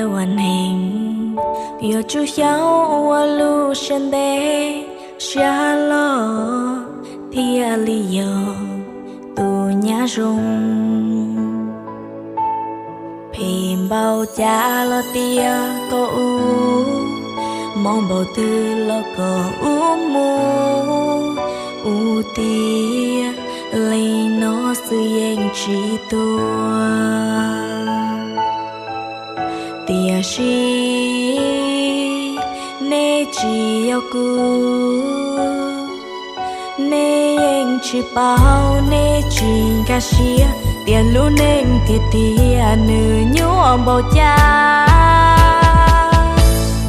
ua neeg, yuav tsum xyaum ua lub siab ntev siab loj thiaj li yog tus nyab zoo. Phem npaum cas los tias koj ub, mob npaum twg los koj ub mus ua tiag, li no xwb yeej tsis tuag. Tiam sis nej tsis yog kuv, nej yeej tsis paub, nej tsis nkag siab tias lub neej tiag tiag nws nyuaj npaum cas.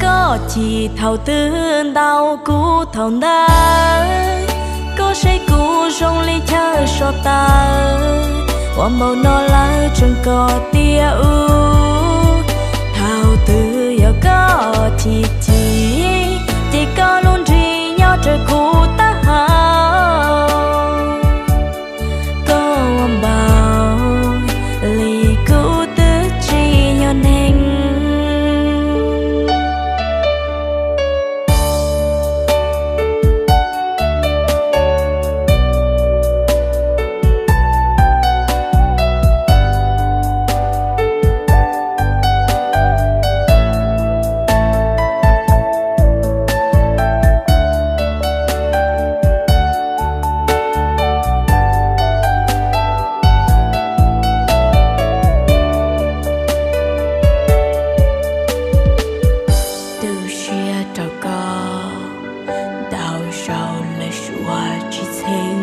Koj chim thaum twg ntaus kuv thaum ntawd, koj saib kuv zoo li chaw so taw, ua npaum no lawm tseem kom tias ub. Thaum twg yog koj chim chim, ces koj lub nrig nyob raws kuv taub hau. Koj ua npaum li kuv twb tsis yog neeg. Tu siab rau koj, ntau zaus lawv suav tsis txheeb.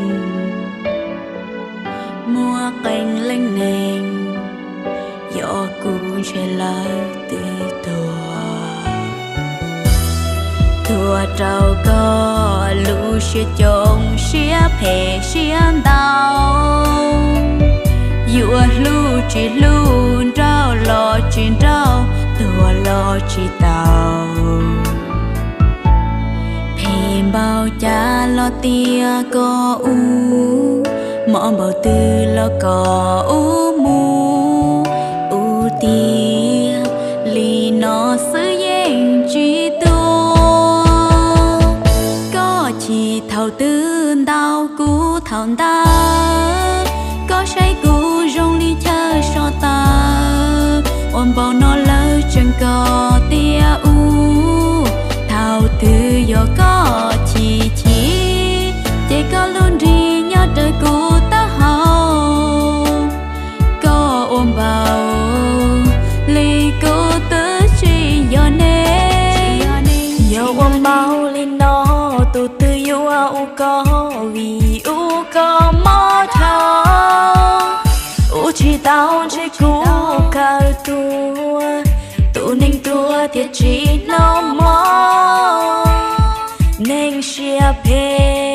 Muaj qee leej neeg, yog kuv ntshe lawv twb tuag. Tuag rau koj lub siab coob siab phem siab ntau, yuav hlub tsis hlub, nrauj los tsis nrauj, tuag los tsis tau. Phem npaum cas los tias koj ub, mob npaum twg los koj ub mus ua tiag, li no xwb yeej tsis tuag. Koj chim thaum twg ntaus kuv thaum ntawd, koj saib kuv zoo li chaw so taw, ua npaum no lawm tseem kom tias ub. Thaum twg yog koj chim chim, ces koj lub nrig nyob raws kuv taub hau. Koj ua npaum li kuv twb tsis yog neeg. Yog ua npaum li no, tus twg yuav ua koj vim ua koj mob dhau. Ua tsis tau ntshe kuv kawg tuag, tus neeg tuag thiaj tsis hnov mob. Neeg siab phem